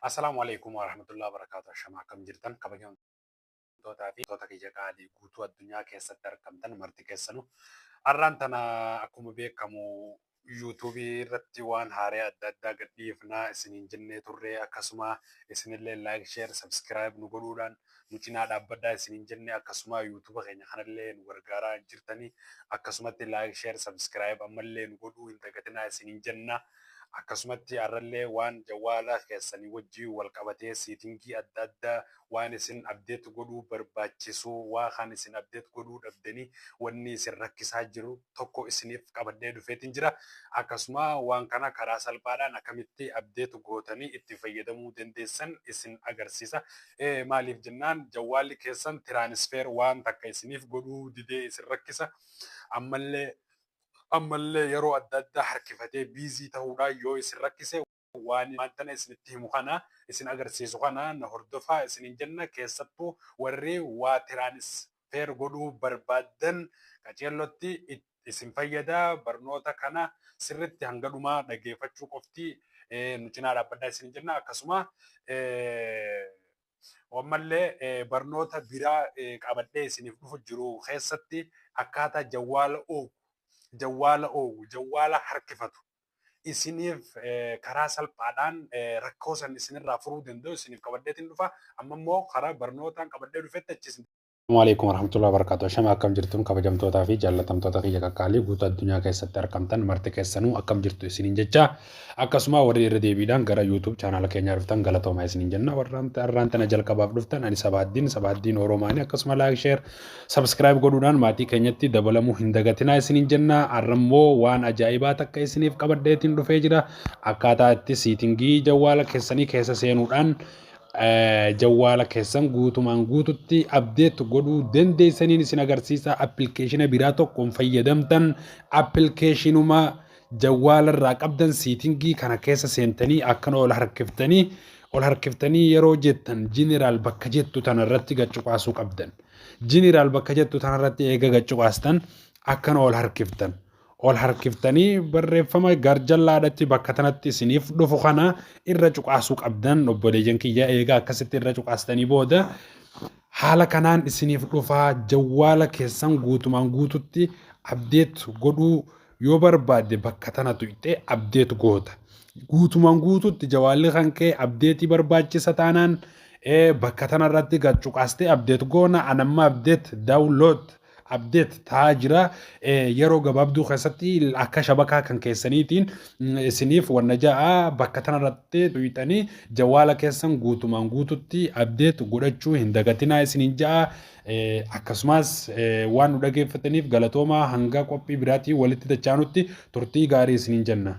Assalaamu alaikum warahmatullahi wabarakatuh. Ashamaa, akkam jirtan, kabajamtootaa fi toota kiyya qaalii guutuu addunyaa keessatti argamtan marti keessanuu? Har'aan tana akkuma beekamu YouTubeii irratti waan haaraa adda addaa gadhiifnaa isiniin jennee turre. Akkasuma isinillee like, share, subscribe nu godhuudhaan nu cinaa dhaabbadhaa isiniin jenne. Akkasuma YouTubea keenya kanallee nu gargaaraa jirtanii, akkasumatti like, share, subscribe ammallee nu godhuu hin dagatinaa isiniin jenna. Akkasumatti har'allee waan jawwaala keessanii wajjin wal qabatee settingii adda addaa waan isin update godhuu barbaachisu, waa kan isin update godhuu dhabdanii wanni isin rakkisaa jiru tokko isiniif qabadhee dhufeetiin jira. Akkasuma waan kana karaa salphaadhaan akkamitti update gootanii itti fayyadamuu dandeessan isin agarsiisa. Maaliif jennaan, jawwaalli keessan transfer waan takka isiniif godhuu didee isin rakkisa. Ammallee yeroo adda addaa harkifatee busy ta'uudhaan yoo isin rakkise, waan tana isinitti himu kana, isin agarsiisu kana na hordofaa isiniin jenna. Keessattuu warri waa transfer godhuu barbaaddan qaceellotti isin fayyada. Barnoota kana sirritti hanga dhumaa dhageeffachuu qofti nu cinaa dhaabbadhaa isiniin jenna. Akkasuma ammallee barnoota biraa qabadhee isiniif dhufu jiru keessatti akkaataa jawwaala oogu, jawwaala oogu, jawwaala harkifatu isiniif karaa salphaadhaan rakkoo san isinirraa furuu danda'u isiniif qabadheetiin dhufa. Amma immoo karaa barnootaan qabadhee dhufetti achi isin. Assalamu alaikum warahmatullahi wabarakatuh. Ashama, akkam jirtuun, kabajamtootaa fi jaallatamtoota kiyya qaqqaalii guutuu addunyaa keessatti argamtan marti keessanuu, akkam jirtu isiniin jecha. Akkasuma warri irra deebiidhaan gara YouTube channela keenyaa dhuftan galatoomaa isiniin jenna. Warra har'aan tana jalqabaaf dhuftan, ani Sabaaddiin, Sabaaddiin Oromaanii. Akkasuma like, share, subscribe godhuudhaan maatii keenyatti dabalamuu hin dagatinaa isiniin jenna. Har'ammoo waan ajaa'ibaa takka isiniif qabadheetiin dhufee jira. Akkaataa itti settingii jawwaala keessanii keessa seenuudhaan jawwaala keessan guutumaan guututti update godhuu dandeessaniin isin agarsiisa. Applicationa biraa tokkoon fayyadamtan, applicationuma jawwaala irraa qabdan settingii kana keessa seentanii akkana ol harkiftanii, ol harkiftanii yeroo jettan general bakka jettu tana irratti gaccuqaasuu qabdan. General bakka jettu tana irratti eega gaccuqaastan, akkana ol harkiftan. Ol harkiftanii barreeffama garjallaadhatti bakka tanatti isiniif dhufu kana irra cuqaasuu qabdan, obboleeyyan kiyya. Eegaa akkasitti irra cuqaastanii booda haala kanaan isiniif dhufaa. Jawwaala keessan guutumaan guututti update godhuu yoo barbaadde, bakka tana tuqxee update goota. Guutumaan guututti jawwaalli kan kee updateii barbaachisa taanaan, bakka tanarratti gad cuqaastee update goona. Anamma update download update ta'aa jira. Yeroo gabaabduu keessatti akka shabakaa kan keessaniitiin isiniif wanna ja'a. Bakka tanarratti tuqxanii jawwaala keessan guutumaan guututti update godhachuu hin dagatinaa isiniin ja'a. Akkasumas waan nu dhageeffataniif galatoomaa. Hanga qophii biraatii walitti dachaanutti turtii gaarii isiniin jenna.